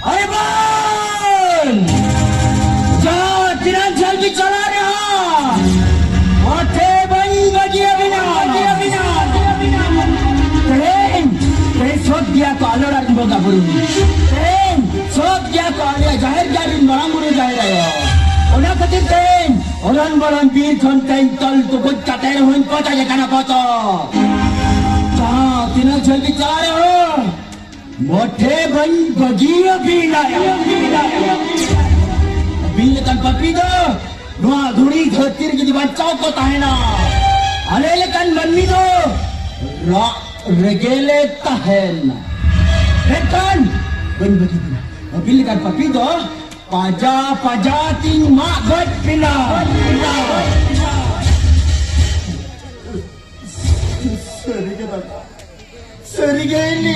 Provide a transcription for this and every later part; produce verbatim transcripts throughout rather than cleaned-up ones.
ᱟᱨᱮ ᱵᱟᱝ! ᱡᱟᱦᱟᱸ ᱛᱤᱱᱟᱹᱜ ᱡᱷᱟᱹᱞ ᱵᱤᱱ ᱪᱟᱞᱟᱜ ᱨᱮᱦᱚᱸ, ᱢᱚᱴᱷᱮ ᱵᱟᱹᱧ ᱵᱟᱹᱜᱤᱭᱟᱵᱤᱱᱟ᱾ ᱛᱮᱦᱮᱧ, ᱛᱮᱦᱮᱧ ᱥᱳᱫᱷ ᱜᱮᱭᱟ ᱠᱚ ᱟᱞᱚᱲᱟᱜ ᱨᱮᱱ ᱵᱚᱸᱜᱟ ᱵᱩᱨᱩ᱾ ᱛᱮᱦᱮᱧ ᱥᱳᱫᱷ ᱜᱮᱭᱟ ᱠᱚ ᱟᱞᱮᱭᱟᱜ ᱡᱟᱦᱮᱨ ᱜᱟᱲ ᱨᱮᱱ ᱢᱟᱨᱟᱝ ᱵᱩᱨᱩ ᱡᱟᱦᱮᱨ ᱟᱭᱳ᱾ ᱚᱱᱟ ᱠᱷᱟᱹᱛᱤᱨ ᱛᱮᱦᱮᱧ ᱚᱨᱚᱱ ᱵᱚᱨᱚᱱ ᱵᱤᱨ ᱠᱷᱚᱱ ᱛᱮᱦᱮᱧ ᱛᱚᱞ ᱛᱩᱠᱩᱡ ᱠᱟᱛᱮ ᱨᱮᱦᱚᱸᱧ ᱯᱚᱪᱚᱡ ᱟᱠᱟᱱᱟ ᱯᱚᱪᱚᱡ᱾ ᱡᱟᱦᱟᱸ ᱛᱤᱱᱟᱹᱜ ᱡᱷᱟᱹᱞ ᱵᱤᱱ ᱪᱟᱞᱟᱜ ᱨᱮᱦᱚᱸ, ᱢᱚᱴᱷᱮ ᱵᱟᱹᱧ ᱵᱟᱹᱜᱤᱭᱟᱵᱤᱱᱟ᱾ ᱟᱹᱵᱤᱱ ᱞᱮᱠᱟᱱ ᱯᱟᱯᱤ ᱫᱚ ᱱᱚᱣᱟ ᱫᱷᱩᱲᱤ ᱫᱷᱟᱹᱨᱛᱤ ᱨᱮ ᱡᱩᱫᱤ ᱵᱟᱧᱪᱟᱣ ᱠᱚ ᱛᱟᱦᱮᱱᱟ, ᱟᱞᱮ ᱞᱮᱠᱟᱱ ᱢᱟᱹᱱᱢᱤ ᱫᱚ ᱨᱟᱜ ᱨᱮᱜᱮ ᱞᱮ ᱛᱟᱦᱮᱱᱟ᱾ ᱢᱮᱱᱠᱷᱟᱱ ᱵᱟᱹᱧ ᱵᱟᱹᱜᱤ ᱵᱤᱱᱟ᱾ ᱟᱹᱵᱤᱱ ᱞᱮᱠᱟᱱ ᱯᱟᱯᱤ ᱫᱚ ᱯᱟᱡᱟ ᱯᱟᱡᱟ ᱛᱤᱧ ᱢᱟᱜ ᱜᱚᱡ ᱵᱤᱱᱟ᱾ ᱥᱟᱹᱨᱤ ᱜᱮ ᱥᱟᱹᱨᱤᱜᱮ ᱤᱧ,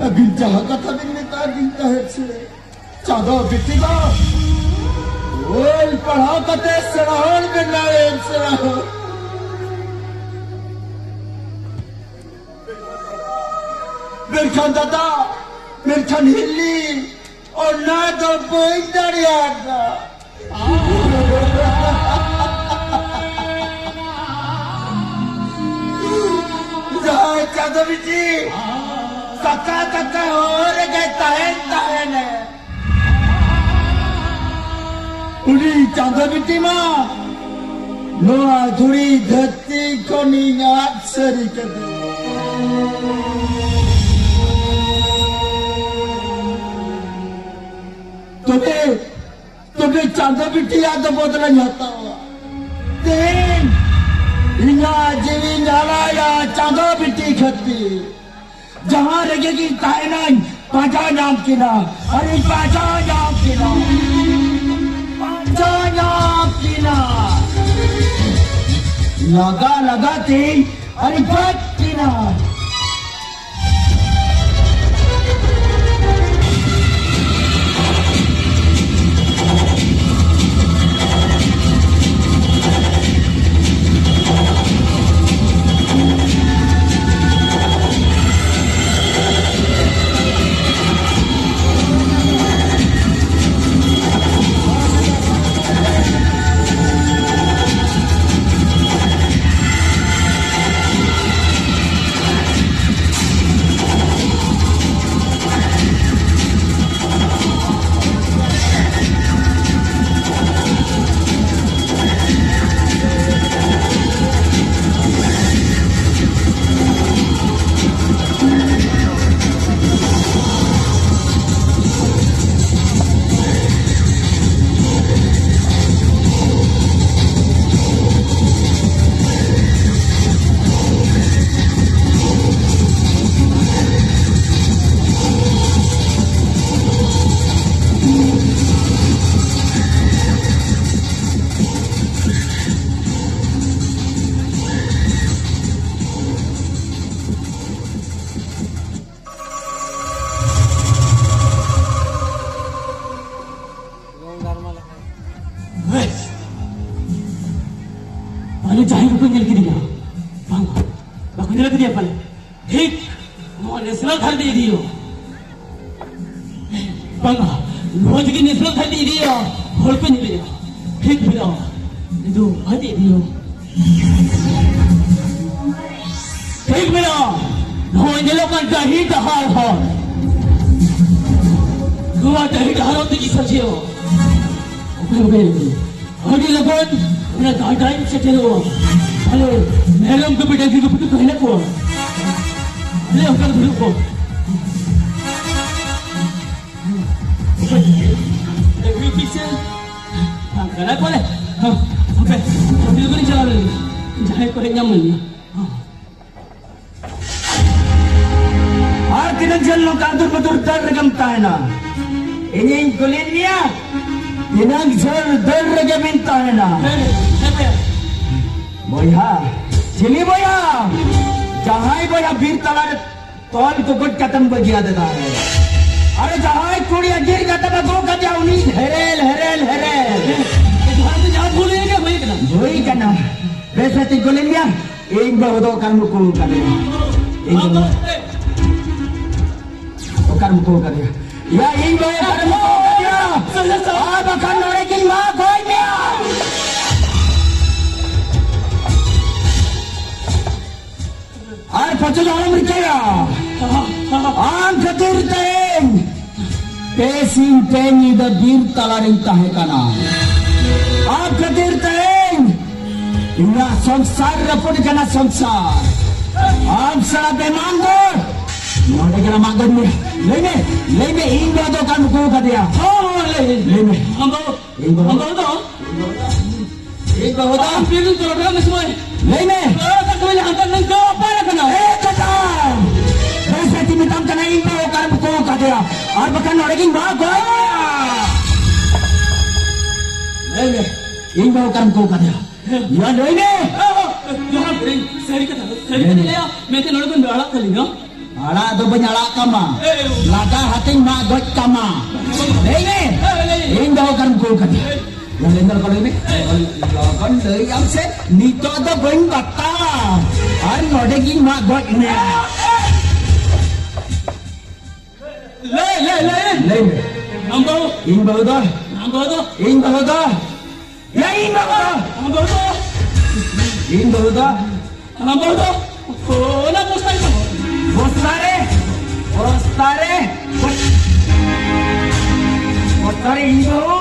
ᱟᱹᱵᱤᱱ ᱡᱟᱦᱟᱸ ᱠᱟᱛᱷᱟ ᱵᱤᱱ ᱢᱮᱛᱟ ᱫᱤᱧ ᱛᱟᱦᱮᱸᱫ ᱥᱮ, ᱪᱟᱸᱫᱚ ᱵᱤᱴᱤ ᱫᱚ ᱚᱞ ᱯᱟᱲᱦᱟᱣ ᱠᱟᱛᱮ ᱥᱮᱬᱟ ᱦᱚᱲ ᱵᱮᱱᱟᱣ ᱮᱱ, ᱥᱮᱬᱟ ᱦᱚᱲ᱾ ᱢᱮᱱᱠᱷᱟᱱ ᱫᱟᱫᱟ, ᱢᱮᱱᱠᱷᱟᱱ ᱦᱤᱞᱤ, ᱚᱱᱟ ᱫᱚ ᱵᱟᱹᱧ ᱫᱟᱲᱮᱭᱟᱫᱟ᱾ ᱡᱟᱦᱟᱸᱭ ᱪᱟᱸᱫᱚ ᱵᱤᱴᱤ ᱠᱟᱛᱟ ᱠᱟᱛᱟ ᱦᱚᱨ ᱨᱮᱜᱮ ᱛᱟᱦᱮᱱ ᱛᱟᱦᱮᱱᱮ, ᱩᱱᱤ ᱪᱟᱸᱫᱚ ᱵᱤᱴᱤ ᱢᱟ ᱱᱚᱣᱟ ᱫᱷᱩᱲᱤ ᱫᱷᱟᱹᱨᱛᱤ ᱠᱷᱚᱱᱤᱧ ᱟᱫ ᱥᱟᱹᱨᱤ ᱠᱮᱫᱮ᱾ ᱛᱚᱵᱮ, ᱛᱚᱵᱮ ᱪᱟᱸᱫᱚ ᱵᱤᱴᱤᱭᱟᱜ ᱫᱚ ᱵᱚᱫᱞᱟᱧ ᱦᱟᱛᱟᱣᱟ᱾ ᱛᱮᱦᱮᱧ ᱤᱧᱟᱜ ᱡᱤᱣᱤᱧ ᱟᱞᱟᱭᱟ ᱪᱟᱸᱫᱚ ᱵᱤᱴᱤ ᱠᱷᱟᱹᱛᱤᱨ᱾ ᱡᱟᱦᱟᱸ ᱨᱮᱜᱮ ᱜᱤᱧ ᱛᱟᱦᱮᱱᱟᱧ, ᱯᱟᱸᱡᱟ ᱧᱟᱢ ᱠᱤᱱᱟ, ᱟᱨᱤᱧ ᱯᱟᱸᱡᱟ ᱧᱟᱢ ᱠᱤᱱᱟ, ᱯᱟᱸᱡᱟ ᱧᱟᱢ ᱠᱤᱱᱟ᱾ ᱞᱟᱜᱟ ᱞᱟᱜᱟ ᱛᱮᱧ ᱟᱨᱤᱧ ᱯᱟᱸᱡᱟ ᱠᱤᱱᱟ᱾ ᱜᱤᱫᱽᱨᱟᱹ ᱠᱮᱫᱮᱭᱟ ᱯᱟᱞᱮ᱾ ᱴᱷᱤᱠ ᱱᱚᱣᱟ ᱱᱮᱥᱱᱟᱞ ᱛᱷᱟᱹᱨᱤ ᱤᱫᱤᱭᱟ᱾ ᱵᱟᱝᱟ, ᱱᱚᱣᱟ ᱡᱩᱫᱤ ᱱᱮᱥᱱᱟᱞ ᱛᱷᱟᱹᱨᱤ ᱤᱫᱤᱭᱟ, ᱦᱚᱲ ᱠᱚ ᱧᱮᱞᱮᱭᱟ᱾ ᱴᱷᱤᱠ ᱢᱮᱱᱟᱜᱼᱟ, ᱤᱧ ᱫᱚ ᱵᱟᱹᱧ ᱤᱫᱤᱭᱟ᱾ ᱴᱷᱤᱠ ᱢᱮᱱᱟᱜᱼᱟ, ᱱᱚᱣᱟ ᱧᱮᱞᱚᱜ ᱠᱟᱱ ᱰᱟᱹᱦᱤ ᱰᱟᱦᱟᱨ ᱦᱚᱨ᱾ ᱱᱚᱣᱟ ᱰᱟᱹᱦᱤ ᱰᱟᱦᱟᱨ ᱦᱚᱨ ᱛᱮᱜᱮ ᱥᱟᱡᱮᱭᱟ᱾ ᱚᱠᱚᱭ ᱚᱠᱚᱭ ᱟᱹᱰᱤ ᱞᱚᱜᱚᱱ ᱚᱱᱟ ᱜᱟᱰᱟᱧ ᱥᱮᱴᱮᱨᱚᱜᱼᱟ᱾ ᱟᱞᱮ ᱢᱮᱨᱚᱢ ᱜᱩᱯᱤ ᱰᱟᱹᱝᱨᱤ ᱜᱩᱯᱤ ᱠᱚ ᱦᱮᱱᱟᱜ ᱠᱚᱣᱟ᱾ ᱟᱞᱮ ᱚᱱᱠᱟ ᱫᱩᱲᱩᱵ ᱠᱚ᱾ ᱰᱟᱹᱝᱨᱤ ᱜᱩᱯᱤ ᱥᱮ ᱵᱟᱝ ᱠᱟᱱᱟ ᱠᱚ ᱟᱞᱮ᱾ ᱦᱟᱯᱮ, ᱟᱹᱰᱤ ᱞᱚᱜᱚᱱᱤᱧ ᱪᱟᱞᱟᱣ ᱞᱮᱱ ᱜᱮ᱾ ᱡᱟᱦᱟᱸᱭ ᱠᱚ ᱦᱮᱡ ᱧᱟᱢ ᱞᱮᱱ ᱜᱮ᱾ ᱟᱨ ᱛᱤᱱᱟᱹᱜ ᱡᱷᱟᱹᱞ ᱱᱚᱝᱠᱟ ᱟᱹᱫᱩᱨ ᱵᱟᱹᱫᱩᱨ ᱫᱟᱹᱲ ᱨᱮᱜᱮᱢ ᱛᱟᱦᱮᱱᱟ? ᱤᱧᱤᱧ ᱠᱩᱞᱤᱭᱮᱫ ᱢᱮᱭᱟ, ᱛᱤᱱᱟᱹᱜ ᱡᱷᱟᱹᱞ ᱫᱟᱹᱲ ᱨᱮᱜᱮ ᱵᱤᱱ ᱛᱟᱦᱮᱱᱟ? ᱦᱮᱸ, ᱦᱮᱸ, ᱦᱮᱸ᱾ ᱵᱚᱭᱦᱟ, ᱪᱤᱞᱤ ᱵᱚᱭᱦᱟ? ᱡᱟᱦᱟᱸᱭ ᱵᱚᱭᱦᱟ ᱵᱤᱨ ᱛᱟᱞᱟᱨᱮ ᱛᱚᱞ ᱠᱚ ᱜᱚᱡ ᱠᱟᱛᱮᱢ ᱵᱟᱹᱜᱤ ᱟᱫᱮ ᱛᱟᱦᱮᱸ᱾ ᱟᱨ ᱡᱟᱦᱟᱸᱭ ᱠᱩᱲᱤ ᱟᱹᱜᱤᱨ ᱠᱟᱛᱮᱢ ᱟᱹᱜᱩ ᱠᱟᱫᱮᱭᱟ, ᱩᱱᱤ ᱦᱮᱨᱮᱞ, ᱦᱮᱨᱮᱞ, ᱦᱮᱨᱮᱞ᱾ ᱡᱟᱦᱟᱸ ᱫᱚ ᱡᱟᱦᱟᱸ ᱵᱷᱩᱞ ᱦᱩᱭ ᱠᱟᱱᱟ, ᱦᱩᱭ ᱠᱟᱱᱟ᱾ ᱦᱩᱭ ᱠᱟᱱᱟ᱾ ᱵᱮᱥ ᱛᱮ ᱠᱩᱞᱤ ᱢᱮᱭᱟ, ᱤᱧ ᱵᱟᱹᱦᱩ ᱫᱚ ᱚᱠᱟᱨᱮᱢ ᱩᱠᱩ ᱠᱟᱫᱮᱭᱟ? ᱤᱧ ᱵᱟᱹᱦᱩ ᱚᱠᱟᱨᱮᱢ ᱩᱠᱩ ᱠᱟᱫᱮᱭᱟ? ᱭᱟ, ᱤᱧ ᱵᱟᱹᱦᱩ ᱚᱠᱟᱨᱮᱢ ᱩᱠᱩ ᱠᱟᱫᱮᱭᱟ? ᱟᱨ ᱵᱟᱠᱷᱟᱱ ᱱᱚᱰᱮ ᱜᱤᱧ ᱢᱟᱜ ᱜᱚᱡ ᱢᱮᱭᱟ᱾ ᱟᱨ ᱯᱟᱪᱮᱫ ᱟᱞᱚᱢ ᱨᱤᱠᱟᱹᱭᱟ᱾ ᱟᱢ ᱠᱷᱟᱹᱛᱤᱨ ᱛᱮ ᱤᱧ ᱯᱮ ᱥᱤᱧ ᱯᱮ ᱧᱤᱫᱟᱹ ᱵᱤᱨ ᱛᱟᱞᱟᱨᱤᱧ ᱛᱟᱦᱮᱸ ᱠᱟᱱᱟ᱾ ᱟᱢ ᱠᱷᱟᱹᱛᱤᱨ ᱛᱮ ᱤᱧ, ᱤᱧᱟᱹᱜ ᱥᱚᱝᱥᱟᱨ ᱨᱟᱹᱯᱩᱫ ᱠᱟᱱᱟ, ᱥᱚᱝᱥᱟᱨ᱾ ᱟᱢ ᱥᱟᱞᱟᱜ ᱵᱮᱢᱟᱱ ᱫᱚ ᱱᱚᱰᱮ ᱜᱮ ᱢᱟᱜ ᱜᱚᱡ ᱢᱮ᱾ ᱞᱟᱹᱭ ᱢᱮ, ᱞᱟᱹᱭ ᱢᱮ, ᱤᱧ ᱵᱟᱹᱦᱩ ᱫᱚ ᱚᱠᱟᱨᱮᱢ ᱩᱠᱩ ᱠᱟᱫᱮᱭᱟ? ᱦᱚᱸ, ᱦᱚᱸ, ᱞᱟᱹᱭ, ᱞᱟᱹᱭ ᱢᱮ᱾ ᱟᱢ ᱵᱟᱹᱦᱩ, ᱤᱧ ᱵᱟᱹᱦᱩ ᱟᱢ ᱵᱟᱹᱦᱩ ᱫᱚ ᱤᱧ ᱵᱟᱹᱦᱩ ᱫᱚ ᱟᱢ ᱵᱤᱨ ᱨᱮ ᱪᱚᱨᱚᱡ ᱠᱟᱜ ᱢᱮ ᱥᱮ ᱢᱟᱹᱭ᱾ ᱞᱟᱹᱭ ᱢᱮ᱾ ᱪᱚᱨᱚᱡ ᱠᱟᱜ ᱢᱮ, ᱦᱟᱱᱛᱮ ᱱᱟᱝ ᱫᱚ ᱚᱠᱟᱨᱮ ᱠᱟᱱᱟ? ᱮ ᱫᱟᱫᱟ! ᱵᱮᱥ ᱛᱮ ᱢᱮᱛᱟᱢ ᱠᱟᱱᱟ, ᱤᱧ ᱵᱟᱹᱦᱩ ᱚᱠᱟᱨᱮᱢ ᱩᱠᱩ ᱠᱟᱫᱮᱭᱟ? ᱟᱨ ᱵᱟᱠᱷᱟᱱ ᱱᱚᱰᱮ ᱜᱤᱧ ᱢᱟᱜ ᱜᱚᱡ ᱢᱮᱭᱟ᱾ ᱞᱟᱹᱭ ᱢᱮ, ᱤᱧ ᱵᱟᱹᱦᱩ ᱚᱠᱟᱨᱮᱢ ᱩᱠᱩ ᱠᱟᱫᱮᱭᱟ? ᱦᱮᱸ᱾ ᱭᱟ, ᱞᱟᱹᱭ ᱢᱮ᱾ ᱮ, ᱮ, ᱡᱚᱦᱟᱨ, ᱥᱟᱹᱨᱤ ᱠᱟᱛᱷᱟ, ᱥᱟᱹᱨᱤ ᱠᱟᱛᱷᱟ ᱞᱟᱹᱭᱟ, ᱢᱮᱱᱛᱮ ᱱᱚᱰᱮ ᱠᱷᱚᱱ ᱟᱲᱟᱜ ᱠᱟᱹᱞᱤᱧ ᱫᱚ᱾ ᱟᱲᱟᱜ ᱫᱚ ᱵᱟᱹᱧ ᱟᱲᱟᱜ ᱠᱟᱢᱟ᱾ ᱮ, ᱞᱟᱜᱟ ᱦᱟᱛᱤᱧ ᱢᱟᱜ ᱜᱚᱡ ᱠᱟᱢᱟ᱾ ᱞᱟᱹᱭ ᱢᱮ᱾ ᱮ, ᱞᱟᱹᱭ᱾ ᱤᱧ ᱵᱟᱹᱦᱩ ᱚᱠᱟᱨᱮᱢ ᱩᱠᱩ ᱠᱟᱫᱮᱭᱟ? ᱞᱟᱹᱭ ᱢᱮ, ᱞᱚᱜᱚᱱ ᱞᱟᱹᱭ ᱢᱮ᱾ ᱞᱚᱜᱚᱱ ᱞᱟᱹᱭ ᱟᱢ ᱥᱮ, ᱱᱤᱛᱚᱜ ᱫᱚ ᱵᱟᱹᱧ ᱵᱟᱛᱟᱣᱟ᱾ ᱟᱨ ᱱᱚᱰᱮ ᱜᱤᱧ ᱢᱟᱜ ᱜᱚᱡ ᱢᱮᱭᱟ᱾ ᱞᱟᱹᱭ, ᱞᱟᱹᱭ, ᱞᱟᱹᱭ᱾ ᱞᱟᱹᱭ ᱢᱮ᱾ ᱟᱢ ᱵᱟᱹᱦᱩ᱾ ᱤᱧ ᱵᱟᱹᱦᱩ ᱫᱚ? ᱟᱢ ᱵᱟᱹᱦᱩ ᱫᱚ? ᱤᱧ ᱵᱟᱹᱦᱩ ᱫᱚ? ᱭᱟ, ᱤᱧ ᱵᱟᱹᱦᱩ ᱫᱚ? ᱟᱢ ᱵᱟᱹᱦᱩ ᱫᱚ? ᱤᱧ ᱵᱟᱹᱦᱩ ᱫᱚ? ᱟᱢ ᱵᱟᱹᱦᱩ ᱫᱚ? ᱚᱱᱟ ᱵᱚᱥᱛᱟ ᱨᱮ᱾ ᱵᱚᱥᱛᱟ ᱨᱮ? ᱵᱚᱥᱛᱟ ᱨᱮ? ᱵᱚᱥᱛᱟ ᱨᱮ ᱤᱧ ᱵᱟᱹᱦᱩ?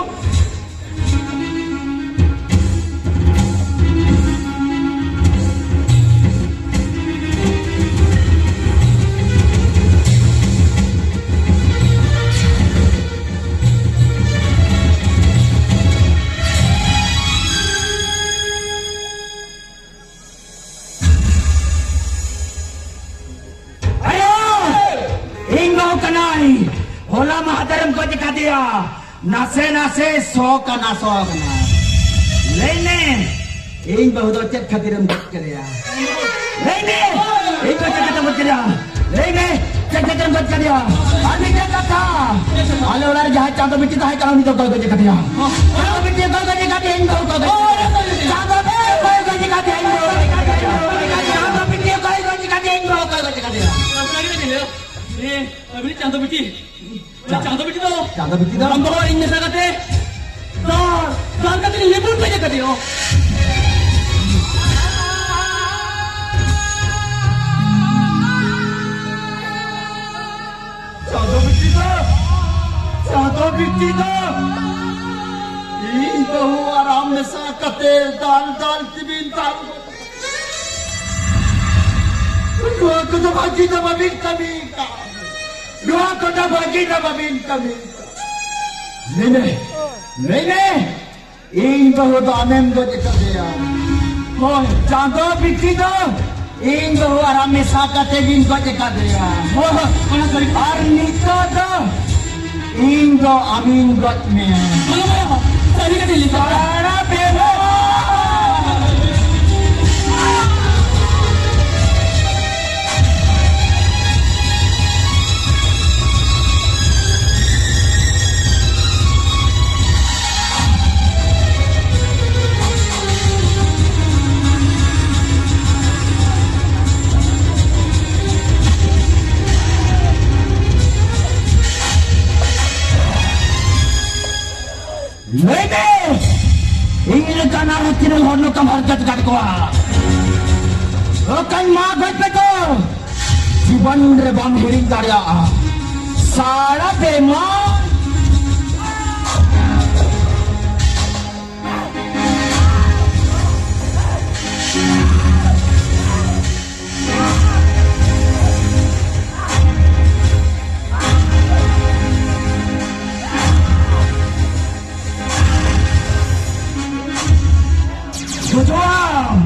ᱟᱭᱳ! ᱤᱧ ᱵᱟᱹᱦᱩ ᱠᱟᱱᱟᱭ᱾ ᱦᱚᱞᱟ ᱢᱟᱦᱫᱮᱨᱮᱢ ᱜᱚᱡ ᱟᱠᱟᱫᱮᱭᱟ᱾ ᱱᱟᱥᱮ ᱱᱟᱥᱮ ᱥᱚ ᱠᱟᱱᱟ, ᱥᱚ ᱠᱟᱱᱟ᱾ ᱞᱟᱹᱭ ᱢᱮ, ᱤᱧ ᱵᱟᱹᱦᱩ ᱫᱚ ᱪᱮᱫ ᱠᱷᱟᱹᱛᱤᱨᱮᱢ ᱜᱚᱡ ᱠᱮᱫᱮᱭᱟ? ᱞᱟᱹᱭ ᱢᱮ, ᱤᱧ ᱫᱚ ᱪᱮᱫ ᱠᱷᱟᱹᱛᱤᱨᱮᱢ ᱜᱚᱡ ᱠᱮᱫᱮᱭᱟ? ᱞᱟᱹᱭ ᱢᱮ, ᱪᱮᱫ ᱠᱷᱟᱹᱛᱤᱨᱮᱢ ᱜᱚᱡ ᱠᱮᱫᱮᱭᱟ? ᱟᱨ ᱢᱤᱫᱴᱮᱱ ᱠᱟᱛᱷᱟ, ᱟᱞᱮ ᱚᱲᱟᱜ ᱨᱮ ᱡᱟᱦᱟᱸᱭ ᱪᱟᱸᱫᱚ ᱵᱤᱴᱤ ᱛᱟᱦᱮᱸ ᱠᱟᱱᱟ, ᱩᱱᱤ ᱫᱚ ᱚᱠᱚᱭ ᱜᱚᱡ ᱟᱠᱟᱫᱮᱭᱟ? ᱪᱟᱸᱫᱚ ᱵᱤᱴᱤ ᱚᱠᱚᱭ ᱜᱚᱡ ᱟᱠᱟᱫᱮᱭᱟ? ᱤᱧ ᱵᱟᱹᱦᱩ ᱚᱠᱚᱭ ᱜᱚᱡ ᱟᱠᱟᱫᱮᱭᱟ? ᱪᱟᱸᱫᱚ ᱵᱤᱴᱤ ᱚᱠᱚᱭ ᱜᱚᱡ ᱟᱠᱟᱫᱮᱭᱟ? ᱤᱧ ᱵᱟᱹᱦᱩ ᱚᱠᱚᱭ ᱜᱚᱡ ᱟᱠᱟᱫᱮᱭᱟ? ᱪᱟᱸᱫᱚ ᱵᱤᱴᱤ ᱚᱠᱚᱭ ᱜᱚᱡ ᱟᱠᱟᱫᱮᱭᱟ? ᱤᱧ ᱵᱟᱹᱦᱩ ᱚᱠᱚᱭ ᱜᱚᱡ ᱟᱠᱟᱫᱮᱭᱟ? ᱟᱵᱤᱱ ᱪᱟᱸᱫᱚ ᱵᱤᱴᱤ᱾ ᱪᱟᱸᱫᱚ ᱵᱤᱴᱤ ᱫᱚ? ᱪᱟᱸᱫᱚ ᱵᱤᱴᱤ ᱫᱚ? ᱟᱢ ᱵᱟᱵᱟ ᱤᱧ ᱢᱮᱥᱟ ᱠᱟᱛᱮ ᱫᱟᱞ, ᱫᱟᱞ ᱠᱟᱛᱮ ᱞᱤᱵᱩ ᱯᱮᱡᱮ ᱠᱟᱛᱮ ᱚ᱾ ᱪᱟᱸᱫᱚ ᱵᱤᱴᱤ ᱫᱚ? ᱪᱟᱸᱫᱚ ᱵᱤᱴᱤ ᱫᱚ? ᱤᱧ ᱵᱟᱹᱦᱩ ᱟᱨ ᱟᱢ ᱢᱮᱥᱟ ᱠᱟᱛᱮ ᱫᱟᱞ, ᱫᱟᱞ ᱛᱮᱵᱤᱱ ᱫᱟᱞ᱾ ᱱᱚᱣᱟ ᱠᱚᱫᱚ ᱵᱷᱟᱹᱜᱤ ᱫᱚ ᱵᱟᱹᱵᱤᱱ ᱠᱟᱹᱢᱤ ᱠᱟᱜ᱾ ᱱᱚᱣᱟ ᱠᱚᱫᱚ ᱵᱷᱟᱹᱜᱤ ᱫᱚ ᱵᱟᱹᱵᱤᱱ ᱠᱟᱹᱢᱤ ᱠᱟᱜ᱾ ᱞᱟᱹᱭ ᱢᱮ, ᱞᱟᱹᱭ ᱢᱮ, ᱤᱧ ᱵᱟᱹᱦᱩ ᱫᱚ ᱟᱢᱮᱢ ᱜᱚᱡ ᱟᱠᱟᱫᱮᱭᱟ᱾ ᱦᱳᱭ, ᱪᱟᱸᱫᱚ ᱵᱤᱴᱤ ᱫᱚ ᱤᱧ ᱵᱟᱹᱦᱩ ᱟᱨ ᱟᱢ ᱢᱮᱥᱟ ᱠᱟᱛᱮ ᱵᱤᱱ ᱜᱚᱡ ᱟᱠᱟᱫᱮᱭᱟ᱾ ᱦᱳᱭ, ᱚᱱᱟ ᱥᱟᱹᱨᱤ ᱠᱟᱛᱷᱟ᱾ ᱟᱨ ᱱᱤᱛᱚᱜ ᱫᱚ ᱤᱧ ᱫᱚ ᱟᱢᱤᱧ ᱜᱚᱡ ᱢᱮᱭᱟ᱾ ᱵᱟᱝᱟ, ᱵᱟᱝᱟ, ᱥᱟᱹᱨᱤ ᱠᱟᱛᱷᱟᱧ ᱞᱟᱹᱭ ᱠᱮᱫᱟ᱾ ᱯᱟᱲᱟ ᱵᱮᱵᱚ! ᱠᱟᱱᱟ ᱨᱮ ᱛᱤᱱᱟᱹᱜ ᱦᱚᱲ ᱱᱚᱝᱠᱟᱢ ᱦᱟᱨᱠᱮᱛ ᱟᱠᱟᱫ ᱠᱚᱣᱟ? ᱚᱠᱟᱧ ᱢᱟ ᱜᱚᱡ ᱯᱮ ᱠᱚ, ᱡᱤᱵᱚᱱ ᱨᱮ ᱵᱟᱢ ᱦᱤᱲᱤᱧ ᱫᱟᱲᱮᱭᱟᱜᱼᱟ᱾ ᱥᱟᱲᱟ ᱵᱮᱢᱟᱱ᱾ ᱜᱩᱡᱩᱜ ᱟᱢ᱾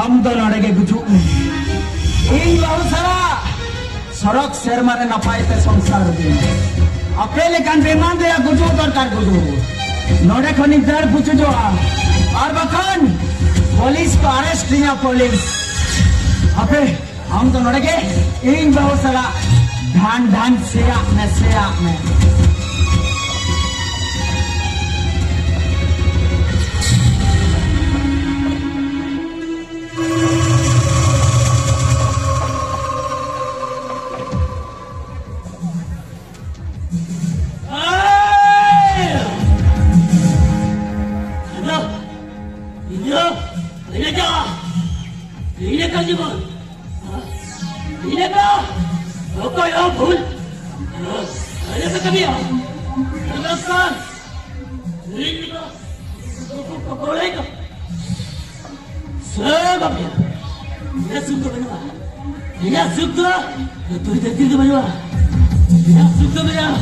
ᱟᱢ ᱫᱚ ᱱᱚᱰᱮ ᱜᱮ ᱜᱩᱡᱩᱜ ᱢᱮ᱾ ᱤᱧ ᱵᱟᱹᱦᱩ ᱥᱟᱞᱟᱜ ᱥᱚᱲᱚᱠ ᱥᱮᱨᱢᱟ ᱨᱮ ᱱᱟᱯᱟᱭ ᱛᱮ ᱥᱚᱝᱥᱟᱨ ᱵᱤᱱ᱾ ᱟᱯᱮ ᱞᱮᱠᱟᱱ ᱵᱮᱢᱟᱱ ᱨᱮᱭᱟᱜ ᱜᱩᱡᱩᱜ ᱫᱚᱨᱠᱟᱨ ᱜᱩᱡᱩᱜ᱾ ᱱᱚᱰᱮ ᱠᱷᱚᱱᱤᱧ ᱫᱟᱹᱲ ᱯᱩᱪᱩᱡᱚᱜᱼᱟ᱾ ᱟᱨ ᱵᱟᱠᱷᱟᱱ ᱯᱩᱞᱤᱥ ᱠᱚ ᱟᱨᱮᱥᱴ ᱤᱧᱟ ᱯᱩᱞᱤᱥ᱾ ᱟᱯᱮ ᱟᱢ ᱫᱚ ᱱᱚᱰᱮ ᱜᱮ ᱤᱧ ᱵᱟᱹᱦᱩ ᱥᱟᱞᱟᱜ ᱰᱷᱟᱱ ᱰᱷᱟᱱ ᱥᱮᱭᱟᱜ ᱢᱮ, ᱥᱮᱭᱟᱜ ᱢᱮ᱾ ᱤᱧ ᱫᱚ, ᱤᱧ ᱫᱚ, ᱤᱧ ᱫᱚ, ᱤᱧ ᱫᱚ, ᱤᱧ ᱫᱚ, ᱤᱧ ᱫᱚ, ᱚᱠᱚᱭ ᱦᱚᱸ ᱵᱷᱩᱞ ᱟᱞᱚᱯᱮ ᱠᱟᱹᱢᱤᱭᱟ᱾ ᱢᱮᱱᱠᱷᱟᱱ ᱤᱧ ᱫᱚ ᱩᱱᱠᱩ ᱠᱚ ᱜᱚᱲᱚᱭ ᱠᱚ ᱥᱟᱹᱜ ᱟᱯᱮᱭᱟ᱾ ᱤᱧᱟᱹᱜ ᱥᱩᱠ ᱫᱚ ᱵᱟᱹᱱᱩᱜᱼᱟ᱾ ᱤᱧᱟᱹᱜ ᱥᱩᱠ ᱫᱚ ᱱᱩᱭ ᱫᱷᱟᱹᱨᱛᱤ ᱨᱮᱫᱚ ᱵᱟᱹᱱᱩᱜᱼᱟ᱾ ᱤᱧᱟᱹᱜ ᱥᱩᱠ ᱫᱚ ᱢᱮᱱᱟᱜᱼᱟ᱾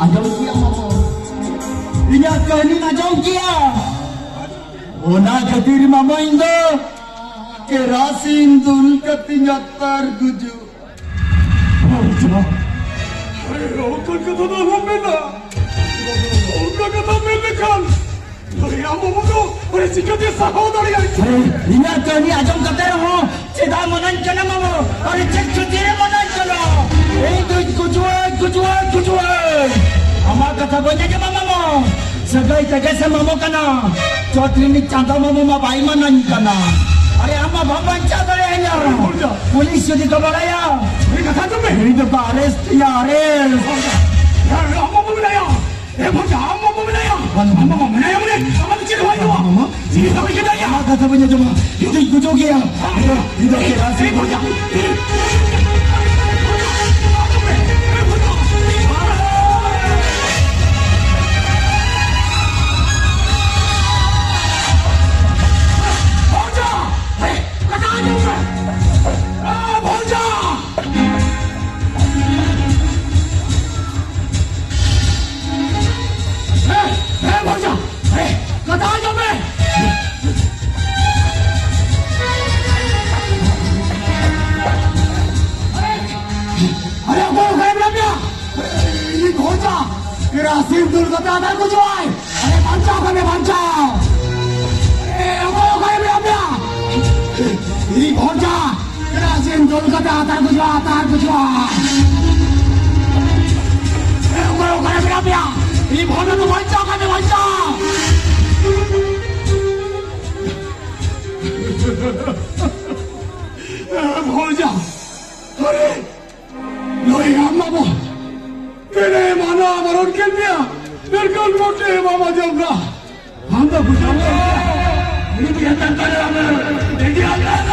ᱟᱸᱡᱚᱢ ᱠᱮᱜᱼᱟ ᱢᱟᱢᱚ? ᱤᱧᱟᱹᱜ ᱠᱟᱹᱦᱱᱤᱢ ᱟᱸᱡᱚᱢ ᱠᱮᱜᱼᱟ? ᱚᱱᱟ ᱠᱷᱟᱹᱛᱤᱨ ᱢᱟᱢᱚ ᱤᱧ ᱫᱚ ᱠᱮᱨᱟᱥᱤᱱ ᱫᱩᱞ ᱠᱟᱛᱮᱧ ᱟᱛᱟᱨ ᱜᱩᱡᱩᱜ᱾ ᱵᱩᱡᱷᱟᱹᱣ᱾ ᱚᱱᱠᱟᱱ ᱠᱟᱛᱷᱟ ᱫᱚ ᱟᱞᱚᱢ ᱢᱮᱱᱟ᱾ ᱚᱱᱠᱟ ᱠᱟᱛᱷᱟ ᱢᱮᱱ ᱞᱮᱠᱷᱟᱱ ᱱᱩᱭ ᱟᱢ ᱵᱟᱹᱵᱩ ᱫᱚ ᱩᱱᱤ ᱪᱤᱠᱟᱹᱛᱮ ᱥᱟᱦᱟᱣ ᱫᱟᱲᱮᱭᱟᱜᱼᱟ? ᱤᱧᱟᱹᱜ ᱠᱟᱹᱦᱱᱤ ᱟᱸᱡᱚᱢ ᱠᱟᱛᱮ ᱨᱮᱦᱚᱸ ᱪᱮᱫᱟᱜ ᱢᱟᱱᱟᱧ ᱠᱟᱱᱟ ᱢᱟᱢᱚ? ᱟᱨ ᱪᱮᱫ ᱠᱷᱟᱹᱛᱤᱨ ᱮ ᱢᱟᱱᱟᱧ ᱠᱟᱱᱟ? ᱤᱧ ᱫᱚᱧ ᱜᱩᱡᱩᱜᱼᱟ, ᱜᱩᱡᱩᱜᱼᱟ, ᱜᱩᱡᱩᱜᱼᱟ᱾ ᱟᱢᱟᱜ ᱠᱟᱛᱷᱟ ᱵᱟᱹᱧ ᱟᱸᱡᱚᱢᱟ ᱢᱟᱢᱚ᱾ ᱥᱟᱹᱜᱟᱹᱭ ᱛᱮᱜᱮ ᱥᱮ ᱢᱟᱢᱚ ᱠᱟᱱᱟ᱾ ᱪᱚᱴ ᱨᱤᱱᱤᱡ ᱪᱟᱸᱫᱟ ᱢᱟᱢᱚ ᱢᱟ ᱵᱟᱭ ᱢᱟᱱᱟᱧ ᱠᱟᱱᱟ᱾ ᱟᱨᱮ ᱟᱢ ᱢᱟ ᱵᱟᱢ ᱵᱟᱧᱪᱟᱣ ᱫᱟᱲᱮᱭᱟᱹᱧᱟ᱾ ᱯᱩᱞᱤᱥ ᱡᱩᱫᱤ ᱠᱚ ᱵᱟᱲᱟᱭᱟ, ᱤᱧ ᱫᱚᱠᱚ ᱟᱨᱮᱥᱴ ᱤᱧᱟ, ᱟᱨᱮᱥᱴ᱾ ᱟᱢ ᱢᱟᱢᱚ ᱢᱮᱱᱟᱭᱟ᱾ ᱮ ᱵᱷᱚᱡᱟ, ᱟᱢ ᱢᱟᱢᱚ ᱢᱮᱱᱟᱭᱟ᱾ ᱵᱟᱝ, ᱟᱢ ᱢᱟᱢᱚ ᱢᱮᱱᱟᱭᱟ ᱢᱟᱱᱮ ᱟᱢᱟᱜ ᱫᱚ ᱪᱮᱫ ᱦᱚᱸ ᱵᱟᱭ ᱦᱩᱭᱩᱜᱼᱟ᱾ ᱢᱟᱢᱚ, ᱪᱮᱫ ᱦᱚᱸ ᱵᱟᱭ ᱦᱩᱭᱩᱜᱼᱟ᱾ ᱟᱢᱟᱜ ᱠᱟᱛᱷᱟ ᱵᱟᱹᱧ ᱟᱸᱡᱚᱢᱟ᱾ ᱤᱧ ᱫᱚᱧ ᱜᱩᱡᱩᱜ ᱜᱮᱭᱟ᱾ ᱤᱧ ᱫᱚ ᱠᱮᱨᱟᱥᱤᱱ ᱵᱷᱚᱡᱟ᱾ ᱵᱷᱚᱡᱟ! ᱮ, ᱠᱟᱛᱷᱟ ᱟᱸᱡᱚᱢ ᱢᱮ! ᱮ, ᱵᱷᱚᱡᱟ! ᱮ, ᱮ, ᱵᱷᱚᱡᱟ! ᱮ, ᱠᱟᱛᱷᱟ ᱟᱸᱡᱚᱢ ᱢᱮ! ᱟᱨᱮ, ᱚᱠᱚᱭ ᱚᱠᱟᱨᱮ ᱢᱮᱱᱟᱜ ᱢᱮᱭᱟ? ᱤᱧ ᱵᱷᱚᱡᱟ! ᱠᱮᱨᱟᱥᱤᱱ ᱫᱩᱞ ᱠᱟᱛᱮ ᱟᱫᱟᱨ ᱜᱩᱡᱩᱜᱼᱟᱭ! ᱟᱨᱮ, ᱵᱟᱧᱪᱟᱣ ᱠᱟᱱᱮ, ᱵᱟᱧᱪᱟᱣ! ᱮ, ᱚᱠᱚᱭ ᱚᱠᱟᱨᱮ ᱢᱮᱱᱟᱜ ᱢᱮᱭᱟ? ᱤᱧ ᱵᱷᱚᱡᱟ! ᱠᱮᱨᱟᱥᱤᱱ ᱫᱩᱞ ᱠᱟᱛᱮ ᱟᱛᱟᱨ ᱜᱩᱡᱩᱜᱼᱟ, ᱟᱛᱟᱨ ᱜᱩᱡᱩᱜᱼᱟ! ᱮ, ᱚᱠᱚᱭ ᱚᱠᱟᱨᱮ ᱢᱮᱱᱟᱜ ᱢᱮᱭᱟ? ᱤᱧ ᱵᱷᱚᱡᱟ ᱫᱚ ᱵᱟᱧᱪᱟᱣ ᱠᱟᱱᱮ, ᱵᱟᱧᱪᱟᱣ! ᱮ, ᱵᱷᱚᱡᱟ! ᱟᱨᱮ! ᱱᱩᱭ ᱟᱢ ᱵᱟᱵᱟ ᱛᱤᱱᱟᱹᱜ ᱢᱟᱱᱟ ᱵᱟᱨᱚᱱ ᱠᱮᱫ ᱢᱮᱭᱟ, ᱢᱮᱱᱠᱷᱟᱱ ᱢᱚᱴᱮ ᱵᱟᱢ ᱟᱸᱡᱚᱢ ᱫᱟ᱾ ᱟᱢ ᱫᱚ ᱵᱩᱡᱷᱟᱹᱣ ᱢᱮ᱾ ᱩᱱᱤ ᱫᱚ ᱮᱴᱟᱜ ᱠᱟᱱᱟ, ᱟᱢ ᱫᱚ ᱤᱱᱰᱤᱭᱟ ᱨᱮᱱ᱾